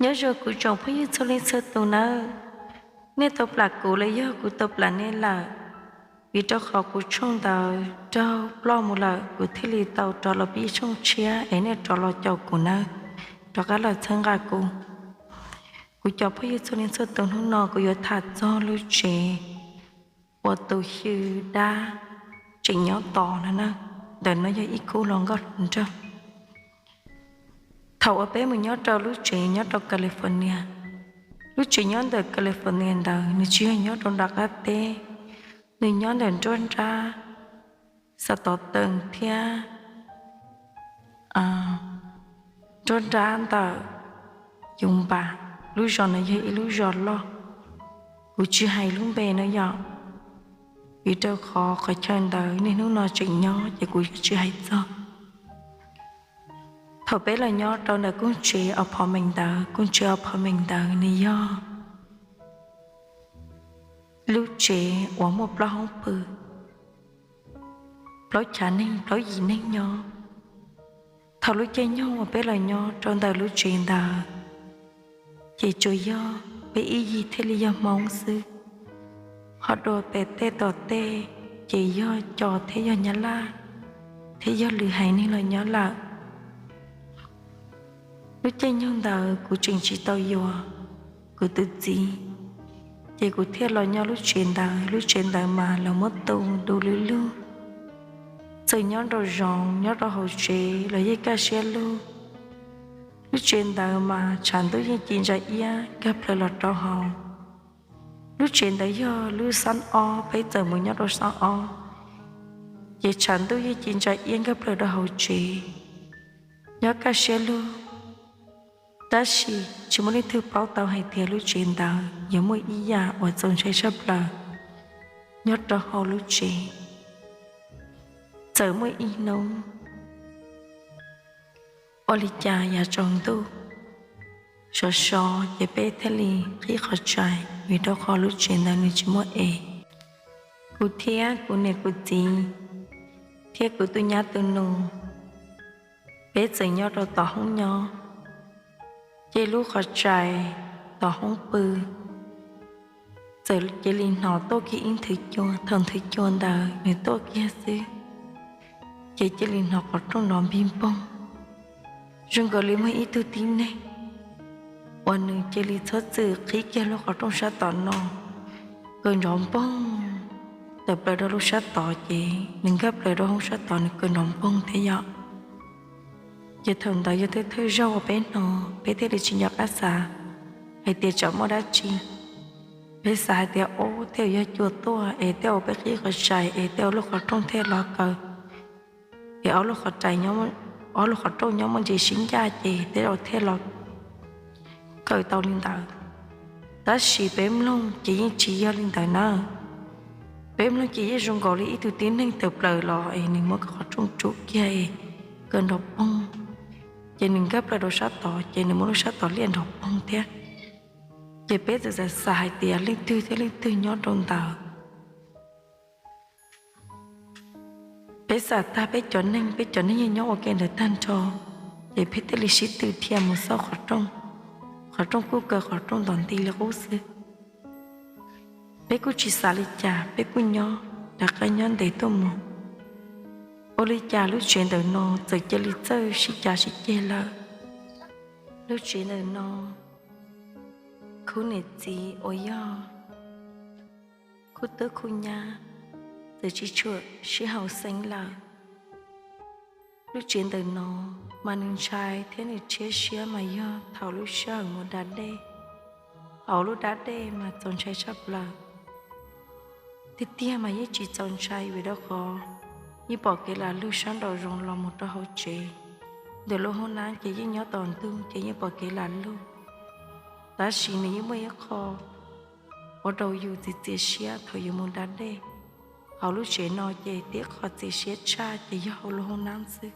Nyob zoo kuv tsoom phooj ywg txhua leej txhua tus nawb. Nej tau plam kuv los yog kuv tau plam nej lawm? Vim rau qhov kuv tshooj ntawd raug ploj mus lawm, kuv thiaj li tau rov los pib tshooj tshiab es nej rov los caum kuv nawb, rov qab los txhawb nqa kuv. Kuv cov phooj ywg txhua leej txhua tus, hnub no kuv yuav tham txog lub tsev uas tus xyw dab tseem nyob tos no na. Ntawm no yog ib khub hluas nkauj hluas nraug. Thaum uas peb mus nyob rau lub tsev nyob rau California, lub tsev nyob ntawm California ntawd nws tsis yog nyob rau nram qab teb, nws nyob ntawm nruab nrab Xa Tov Tees thiab nruab nrab ntawm Yus Npas. Lub zos no yog ib lub zos loj, kuv tsis hais lub npe no yom, vim rau qhov qhov chaw ntawd niaj hnub no tseem nyob ces kuv yuav tsis hais txog. Thaum peb los nyob rau ntawm kooj tsev apartment ntawd, kooj tsev apartment ntawd nws yog lub tsev uas muaj plaub hoob pw, plaub chav neeg plaub yim neeg nyob. Thaum lub caij nyoog uas peb los nyob rau ntawm lub tsev ntawd ces tsuas yog peb ib yig thiaj li yog Hmoob xwb, ho dua pem tej tom tej ces yog Cos thiab yog Nyab Laj thiab yog lwm haiv neeg los nyob lawm. Lub caij nyoog ntawd kuv tseem tsis tau yuav kuv tus txiv, ces kuv thiaj los nyob lub tsev ntawd. Lub tsev ntawd mas lawv muab tu du lug lug, txawm nyob rau zoov nyob rau hauv tsev los yeej kaj siab lug. Lub tsev ntawd mas tshav ntuj yeej ci ntsa iab nkag plaws los rau hauv. Lub tsev ntawd yog lub xab ob, peb txawm mus nyob rau xab ob, ces tshav ntuj yeej ci ntsa iab nkag plaws rau hauv tsev, nyob kaj siab lug. Tab sis tsis muaj leej twg paub tau hais tias lub tsev ntawd yuav muaj ib yam uas txaus ntshai tshaj plaws nyob rau hauv lub tsev. Txawm muaj ib hnub ua li cas yav tsaus ntuj sov sov ces peb thiaj li qhib qhov rais vim rau qhov lub tsev ntawd nws tsis muaj es. Kuv thiab kuv niam kuv txiv thiab kuv tus nyab tus nus, peb txawm nyob rau tom hoob nyob, ces lub qhov rais tom hoob pw txawm cia li hnov tuaj kiag ib nthwv cua. Thaum nthwv cua ntawd nws tuaj kiag xwb, ces cia li hnov qhov rooj nrov npig npoog, zoo nkaus li muaj ib tug tib neeg uas nws cia li txhob txwm qhib kiag lub qhov rooj sab tom no, kaw nrov npoog tawm plaws rau lub sab tod, ces nws nkag plaws rau hoob sab tod nws kaw nrov npoog thiab yom. Ces thaum ntawd yog thawj thawj zaug uas peb hnov, peb thiaj li tsis nco qab xav hais tias tsam muaj dab tsi. Peb xav hais tias ub, tej zaum yog cua tuaj es tej zaum peb qhib qhov rais es tej zaum lub qhov rooj thiaj los kaw, es ob lub qhov rais, ob lub qhov rooj nyob muaj ntsis sib ncaj ces tej zaum thiaj los kaw tau li ntawd. Tab sis peb mloog ces yeej tsis yog li ntawd na. Peb mloog ces yeej zoo nkaus li ib tug tib neeg tawm plaws los es nws muab qhov rooj tsum kiag es kaw nrov poog, ces nws nkag plaws rau sab tod ces nws muab lub sab tod liaj nrov poog thiab. Ces peb txawm xav xav hais tias leej twg thiab leej twg nyob rau ntawd. Peb xav tag peb cov neeg, peb cov neeg yeej nyob ua ke ntawd tag nrho, ces peb thiaj li sib tw dhia mus xauj qhov rooj. Qhov rooj kuj kaw qhov rooj ntom nti li qub xwb. Peb kuj tsis xav li cas, peb kuj nyob rov qab nyob ntev tuaj mus. Ua li cas lub tsev ntawm no txawm cia li txawj sib cav sib ceg lawm. Lub tsev ntawm no, khub niam txiv uas yog khub tub khub nyab txawm tsis tshua sib haum xeeb lawm. Lub tsev ntawm no mas nws ntshai thiab nws rhiab siab mas yog thaum lub sij hawm mus da dej. Hauv lub dab dej mas txaus ntshai tshaj plaws. Tiag tiag mas yeej tsis txaus ntshai vim rau qhov yeej pom kev lam lug sab nraum zoov los mus rau hauv tsev. Ntawm lub hoob nab ces yeej nyob tom ntug ces yeej pom kev lam lug. Tab sis nws yeej muaj ib qho ua rau yus txias txias siab thaum yuav mus da dej. Hauv lub tsev no ces tib qho txias siab tshaj ces yog hauv lub hoob nab xwb.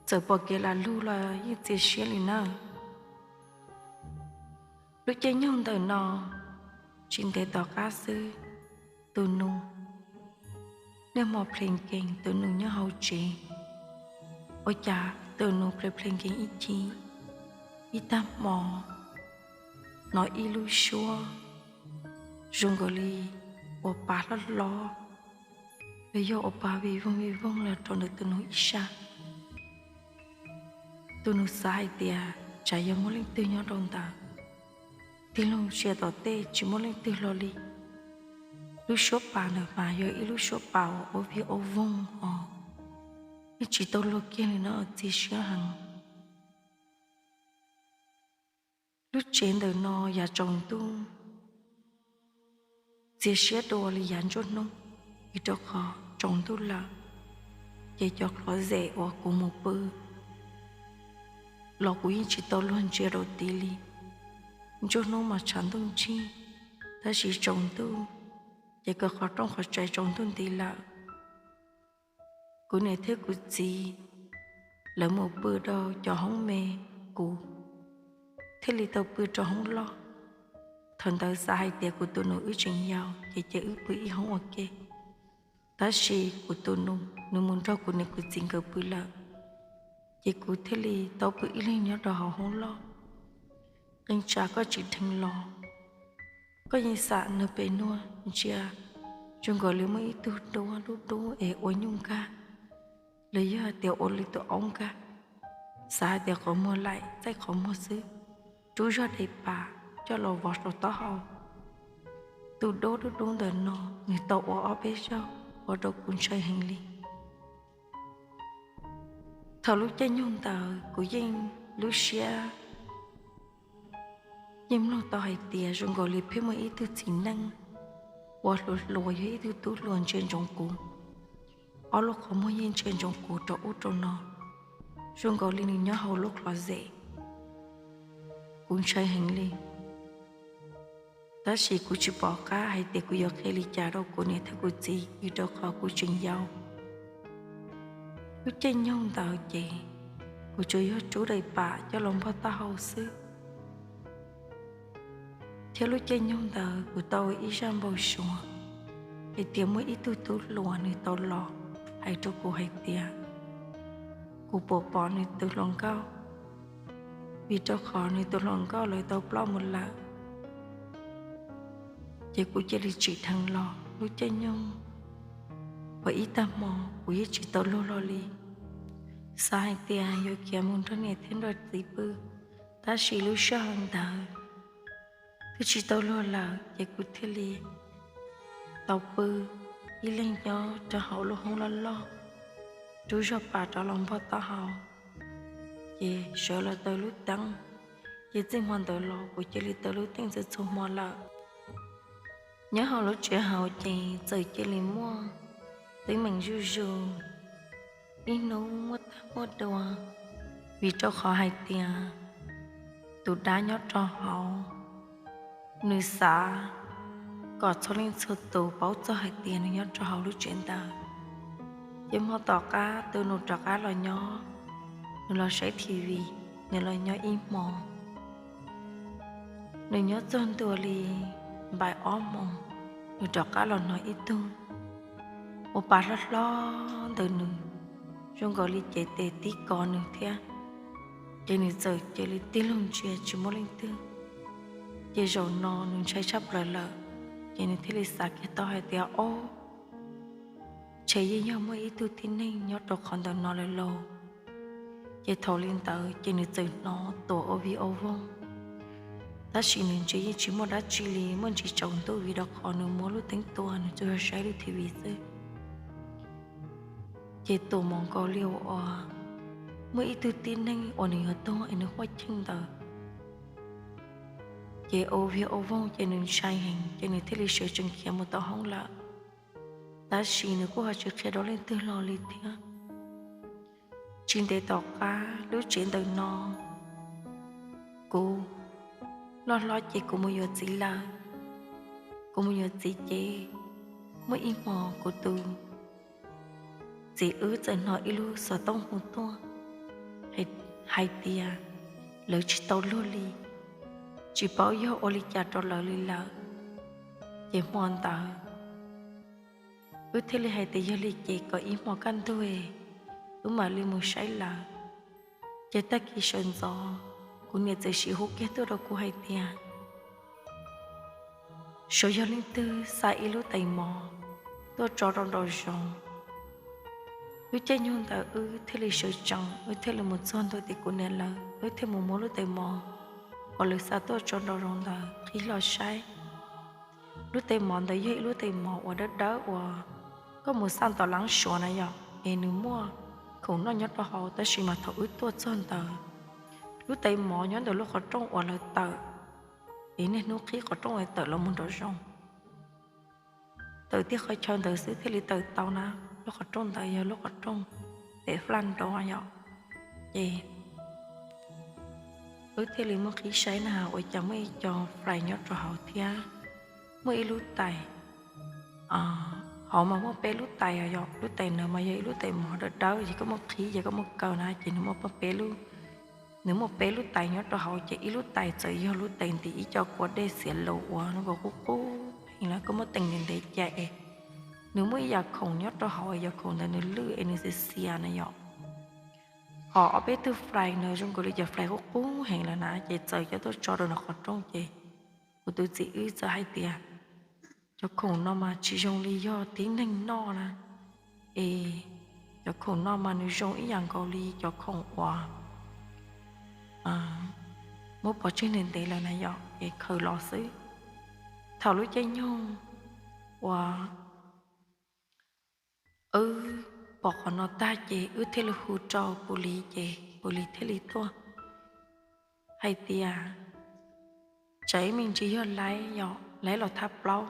Txawm pom kev lam lug los yeej txias siab li nawb. Lub caij nyoog ntawm no, tsis ntev tom qab xwb, tus nus, niaj hmo plhee kees tus nus nyob hauv tsev. Ua cas tus nus plhee plhee kees ib chim, Ib tag hmo hnov ib lub suab zoo nkaus li ua pa hlob hlob, los yog ua pa vij voog vij voog los rau ntawm tus nus ib sab. Tus nus xav hais tias tsam yog muaj leej twg nyob rau ntawd, tig loo ntsia tom tej tsis muaj leej twg hlo li. Lub suab pa ntawd mas yog ib lub suab pa uas ua vij ua voog os, yeej tsis tau luag kiag li no, txias siab heev. Lub tsev ntawm no yav tsaus ntuj txias siab dua li yav nruab hnub, vim rau qhov tsaus ntuj lawm, ces cov qhov zem uas kuv mus pw los kuv yeej tsis tau luag ntsia rau tid li. Nruab hnub mas tshav ntuj ntsig, tab sis tsaus ntuj ces kawg qhov rooj qhov tsev tsaus ntuj nti lawm. Kuv niam thiab kuv txiv lawv mus pw rau cov hoob me, kuv thiaj li tau pw rau hoob loj. Thaum ntawd xav hais tias kuv tus nus wb tseem yau ces cia wb pw ib hoob ua ke. Tab sis kuv tus nus nws mus nrog kuv niam kuv txiv nkawd pw lawm, ces kuv thiaj li tau pw ib leeg nyob rau hauv hoob loj. Qee tsam koj tsis dheev los, koj yeej xam nws pem nuag ntsia zoo nkaus li muaj ib tug duab dub dub es ua nyuj nkag, los yog hais tias ua li tus aub nkag. Xav hais tias qhov muag laim txaij qhov muag xwb, rub zog dai pam coj los vov saum taub hau. Tus duab dub dub ntawm no nws tau ua ob peb zaug ua rau kuv ntshai heev li. Thaum lub caij nyoog ntawd kuv yeej lub siab yeej mloog tau hais tias zoo nkaus li pheej muaj ib tug txiv neej uas hluas hluas yog ib tug tub hluas ntsia ntsoov kuv, ob lub qhov muag yeej ntsia ntsoov kuv rau ub rau no, zoo nkaus li nws nyob hauv lub closet. Kuv ntshai heev li, tab sis kuv tsis pom qab hais tias kuv yuav qhia li cas rau kuv niam thiab kuv txiv vim rau qhov kuv tseem yau. Lub caij nyoog ntawd ces kuv tsuas yog rub dai pam coj los npog taub hau xwb. Thiab lub caij nyoog ntawd kuv tau ib zaj npau suav hais tias muaj ib tug tub hluas nws tau los hais rau kuv hais tias kuv puas pom nws tus hluas nkauj, vim rau qhov nws tus hluas nkauj lawv tau ploj mus lawm. Ces kuv cia li tsim dheev los lub caij nyoog uas ib tag hmo kuv yeej tsis tau luag hlo li. Xav hais tias yuav khiav mus nrog niam thiab nrog txiv pw, tab sis lub sij hawm ntawd twb tsis tau luag lawm, ces kuv thiaj li tau pw ib leeg nyob rau hauv lub hoob loj loj, rub zog pas rov los npog taub hau, ces sawv los taws lub teeb. Ces txij hmo ntawd los kuv cia li taws lub teeb txhua txhua hmo lawm. Nyob hauv lub tsev hauv ces txawm cia li muaj teeb meem zuj zus, ib hnub muaj tag muaj dua, vim rau qhov hais tias tus dab nyob rau hauv nws xav kom txhua leej txhua tus paub txog hais tias nws nyob rau hauv lub tsev ntawd. Ces hmo tom qab tus nus rov qab los nyob, nws los saib T V, nws los nyob ib hmo. Nws nyob txog ntua li npaim ob hmo, nws rov qab los hnov ib tug ua pa hlob hlob ntawm nws, zoo nkaus li cev tes tib kov nws thiab. Ces nws txawm cia li tig loo ntsia tsis muaj leej twg. Ces zaum no nws ntshai tshaj plaws lawm, ces nws thiaj li xav kiag tau hais tias, Ob, ntshe yeej yog muaj ib tug tib neeg nyob rau qhov ntawm no lawm lauj. Ces thaum li ntawd ces nws txawm hnov tuam ua vij ua voog, tab sis nws ntsia yeej tsis muaj dab tsi li, muaj ntsis tsaus ntuj vim rau qhov nws muab lub teeb tua, nws tsuas yog saib lub T V xwb. Ces tuam mus nkaus li uas muaj ib tug tib neeg uas nws yuav tuag es nws quaj cheej ntawd. Ces ua vij ua voog ces nws ntshai heev, ces nws thiaj li sawv tsees khiav mus tau hoob lawm. Tab sis nws kuj ho tsis qhia rau leej twg hlo li thiab. Tsis ntev tom qab lub tsev ntawm no, kuv loj hlob ces kuv mus yuav txiv lawm. Kuv mus yuav txiv ces muaj ib hmo kuv tus txiv wb txawm hnov ib lub xov tooj hu tuaj hais tias lawv tsis tau luag li, tsis paub yog ua li cas rau lawv li lawm. Ces hmo ntawd wb thiaj li hais tias yog li ces kom ib hmo kaj ntug wb mam li mus saib lawv. Ces tag kis sawv ntxov Kuv niam txawm sim hu kiag tuaj rau kuv hais tias, Suav yog leej twg xa ib lub tais mov tuaj tso rau nraum zoov, lub caij nyoog ntawd wb thiaj li sawv tsees, wb thiaj li mus txog ntua tim kuv niam lawv, wb thiaj mus muab lub tais mov uas lawv xa tuaj tso nraum zoov ntawd qhib hlo saib. Lub tais mov ntawd yog ib lub tais mov uas dawb dawb uas koj mus xaj tom lab suav na yom, es nws muaj khoom noj nyob rau hauv, tab sis mas thaum wb tuaj txog ntawd, lub tais mov nyob ntawm lub qhov rooj uas lawv tawm, es niaj hnub qhib qhov rooj uas tawm los mus nraum zoov, tawm tiaj qhov chaw ntawd xwb thiaj li tawm tau na. Lub qhov rooj ntawd yog lub qhov rooj pem fla nrov yom. Ces wb thiaj li muab qhib saib na has ua cas muaj ib co fly nyob rau hauv thiab muaj ib lub tais. Hauv mas muaj peb lub tais os yom, lub tais ntawd mas yog ib lub tais mov dawb dawb, ces koj muab qhib ces koj muab kaw na ces nws muaj peb lub, nws muaj peb lub tais nyob rau hauv, ces ib lub tais txawm yog lub tais ntim ib co kua dej xiav lus uas nws qub qub heev lawm, koj muab teem ntev ntev cia es nws muaj ib yam khoom nyob rau hauv, yam khoom ntawd nws lwj es nws xiav xiav na yom. Ho ob peb tug fly no zoo nkaus li cov fly qub qub heev lawm na, ces txawm coj tuaj tso rau nws qhov rooj ces kuv tus txiv wb txawm hais tias, Cov khoom no mas tsis zoo li yog tib neeg noj na, es cov khoom no mas nws zoo ib yam nkaus li cov khoom uas muab pov tseg ntev ntev lawm na yom, es khaws los xwb. Thaum lub caij nyoog uas wb pom qhov no tag ces wb thiaj li hu rau pus lis, ces pus lis thiaj li tuaj hais tias, Tsam ib me ntsis yog laib yom, laib los thab plaub.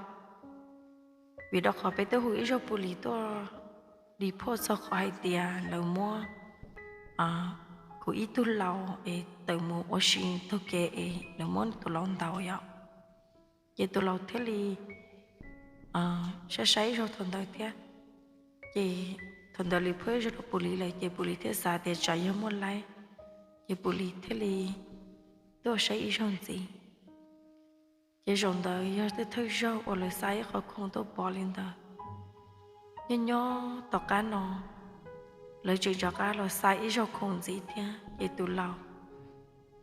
Vim rau qhov peb twb hu ib zaug pus lis tuaj report txog qhov hais tias lawv muab kuv ib tug laus es tawm mus ua si taug kev es lawv muab tus laus ntaus yom. Ces tus laus thiaj li saib saib ib zaug thaum ntawd thiab. Ces thaum ntawd report ib zaug rau pus lis lawm ces pus lis thiaj xav tias tsam yog muaj laib, ces pus lis thiaj li tuaj saib ib zaug ntxiv. Ces zaum ntawd yog thawj zaug uas lawv xa ib qhov khoom tuaj pov li ntawd. Nyob nyob tom qab no lawv tseem rov qab los xa ib zaug khoom ntxiv thiab, ces tus laus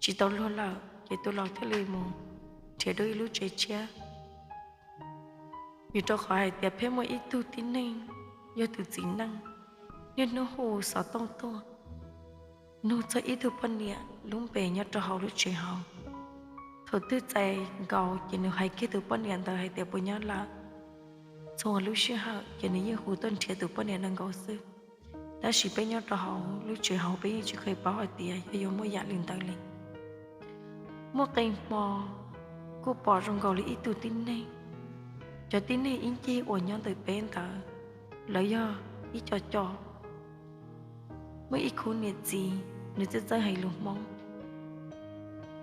tsis tau luag lawm, ces tus laus thiaj li mus nrhiav dua ib lub tsev tshiab. Vim rau qhov hais tias pheej muaj ib tug tib neeg yog tus txiv neej niaj hnub hu xov tooj tuaj nug txog ib tug poj niam lub npe nyob rau hauv lub tsev hauv. Thaum twg txais nkaus ces nws hais kiag tus poj niam ntawd hais tias puas nyob lawm. Txhua lub sij hawm ces nws yeej hu tuaj nrhiav tus poj niam ntawd nkaus xwb. Tab sis peb nyob rau hauv lub tsev hauv peb yeej tsis kheev paub hais tias yog yuav muaj yam li ntawd li. Muaj qee hmo kuj pom zoo nkaus li ib tug tib neeg, cov tib neeg ib ncig uas nyob ntawm peb ntawd, lawv yog ib co co. Muaj ib khub niam txiv, nws txawj txawj hais lus Hmoob,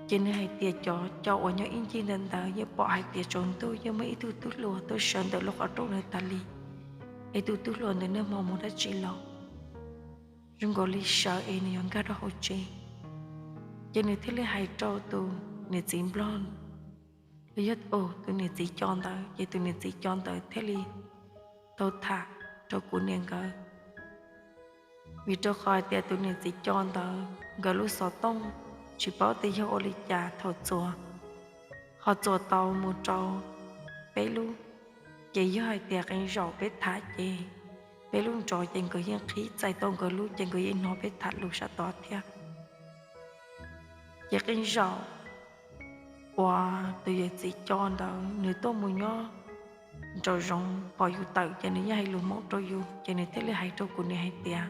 ces nws hais tias cov co uas nyob ib ncig ntawd ntawd yeej pom hais tias tsaus ntuj yeej muaj ib tug tub hluas tuaj sawv ntawm lub qhov rooj ntawd tas li, es tus tub hluas ntawd niaj hmo mus dab tsi los zoo nkaus li sawv es nws yuav nkag rau hauv tsev. Ces nws thiaj li hais rau tus niam txiv nplog, los yog tus niam txiv co ntawd, ces tus niam txiv co ntawd thiaj li tau tham rau kuv niam nkawd. Vim rau qhov hais tias tus niam txiv co ntawd nkawd lub xov tooj tsis paub tias yog ua li cas thaum txuas, ho txuas tau mus rau peb lub. Ces yog hais tias qee zaum peb tham ces peb lub nrov ces nkawd yeej qhib txais tau nkawd lub ces nkawd yeej hnov peb tham lus sab tod thiab. Ces qee zaum uas tus yawm txiv co ntawd nws tuaj mus nyob nraum zoov pom yus tawm ces nws yeej hais lus Hmoob rau yus, ces nws thiaj li hais rau kuv niam hais tias,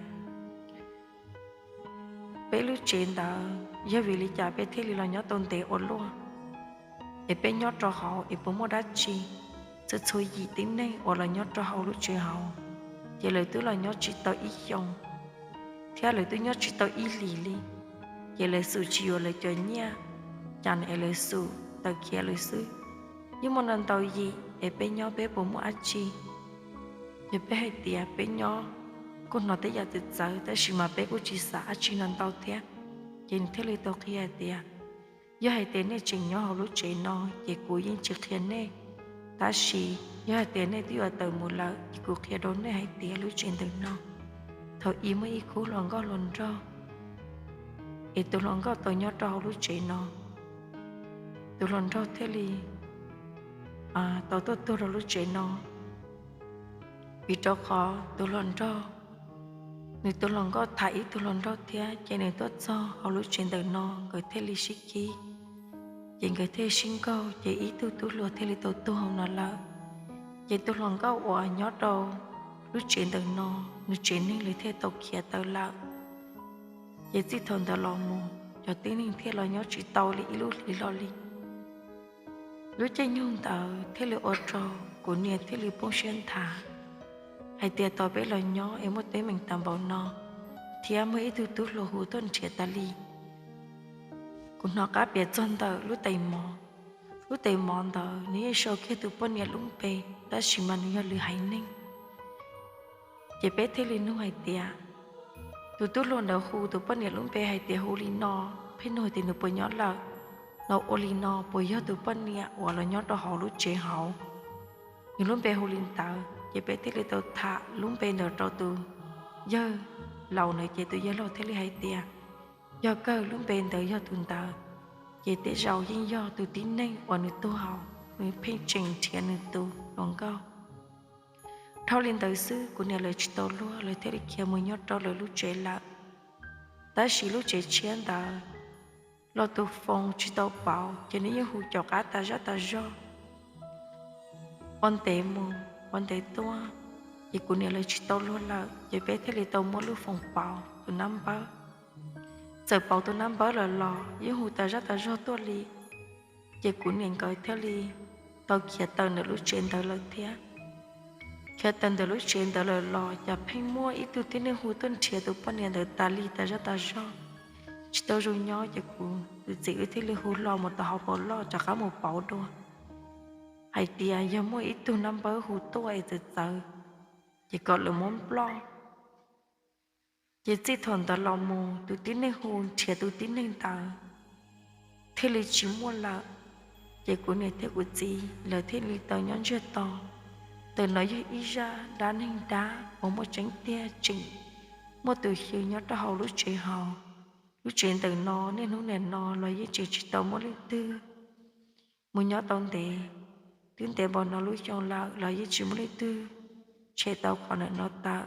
Peb lub tsev ntawd yog vim li cas peb thiaj li los nyob tau ntev ua luaj? Es peb nyob rau hauv es puas muaj dab tsi? Txhua txhua yim tib neeg uas los nyob rau hauv lub tsev hauv, ces lawv twb los nyob tsis tau ib xyoos, thiab lawv twb nyob tsis tau ib hlis li. Ces lawv xum tsis yuav lawv cov nyiaj, cas es lawv xum tawm khiav lawm xwb. Yeej muaj ntau ntau yim es peb nyob peb puas muaj dab tsi? Yog peb hais tias peb nyob kuj hnov tej yam txawv txawv, tab sis mas peb kuj tsis xav dab tsi ntau ntau thiab. Ces nws thiaj li tau qhia hais tias, Yog hais tias nej tseem nyob hauv lub tsev no ces kuv yeej tsis qhia nej, tab sis yog hais tias nej twb yuav tawm mus lawm ces kuv qhia rau nej hais tias lub tsev ntawm no thaum ub muaj ib khub hluas nkauj hluas nraug es tus hluas nkauj tau nyob rau hauv lub tsev no. Tus hluas nraug thiaj li tau tuaj tuag rau lub tsev no, vim rau qhov tus hluas nraug, nws tus hluas nkauj tham ib tug hluas nraug thiab ces nws tuaj txog hauv lub tsev ntawm no nkawd thiaj li sib khib. Ces nkawd thiaj sib nkaug ces ib tug tub hluas thiaj li tau tuag hauv no lawm. Ces tus hluas nkauj uas nyob rau lub tsev ntawm no, nws tsev neeg li thiaj tau khiav tawm lawm. Ces txij thaum ntawd los mus cov tib neeg thiaj los nyob tsis tau li ib lub hlis hlo li. Lub caij nyoog ntawd thiaj li ua rau kuv niam thiaj li poob siab nthav hais tias tau peb los nyob es muaj teeb meem tag npaum no, thiab muaj ib tug tub hluas hu tuaj nrhiav tas li. Kuv hnov qab piav txog ntawm lub tes mov. Lub tes mov ntawd nws yeej sau kiag tus poj niam lub npe, tab sis mas nws yog lwm haiv neeg. Ces peb thiaj li nug hais tias, tus tub hluas ntawd hu tus poj niam lub npe hais tias hu li no, pheej nug tias nws puas nyob lawm, los ua li no puas yog tus poj niam uas los nyob rau hauv lub tsev hauv, nws lub npe hu li ntawd. Ces peb thiaj li tau tham lub npe ntawd rau tus yawg laus ntawd ces tus yawg laus thiaj li hais tias, yog kawg, lub npe ntawd yog tus ntawd, ces tej zaum yeej yog tus tib neeg uas nws tuag hauv, nws pheej tseem nrhiav nws tus hluas nkauj. Dhau li ntawd xwb kuv niam lawv tsis tau luag, lawv thiaj li khiav mus nyob rau lawv lub tsev lawm. Tab sis lub tsev tshiab ntawd los tus foos tsis tau pauv, ces nws yeej hu caum qab tas zaj tas zog ua ntev mus ua ntev tuaj. Ces kuv niam lawv tsis tau luag lawm, ces peb thiaj li tau muab lub foos pauv tus nab npawb. Txawm pauv tus nab npawb lawm los yeej hu tas zaj tas zog tuaj li. Ces kuv niam nkawd thiaj li tau khiav tawm ntawm lub tsev ntawd lawm thiab. Khiav tawm ntawm lub tsev ntawd lawm los cas pheej muaj ib tug tib neeg hu tuaj nrhiav tus poj niam ntawd tas li tas zaj tas zog, tsis tau zoo nyob. Ces kuv tus txiv wb thiaj li hu hlo mus tom hauv paus loj rov qab mus pauv dua hais tias yog muaj ib tug nab npawb hu tuaj es txawv txawv, ces kom lawv muab nploj. Ces txij thaum ntawd los mus tus tib neeg hu nrhiav tus tib neeg ntawd thiaj li tsis muaj lawm. Ces kuv niam thiab kuv txiv lawv thiaj li tau nyob ntsiag to. Ntawm no yog ib zaj dab neeg dab uas muaj tseeb tiag, tseem muaj tus xyw nyob rau hauv lub tsev hauv. Lub tsev ntawm no niaj hnub nim no los yeej tseem tsis tau muaj leej twg mus nyob tau ntev. Twb ntev npaum no lub xyoo lawm los yeej tsis muaj leej twg tshem tau qhov ntawm no tawm.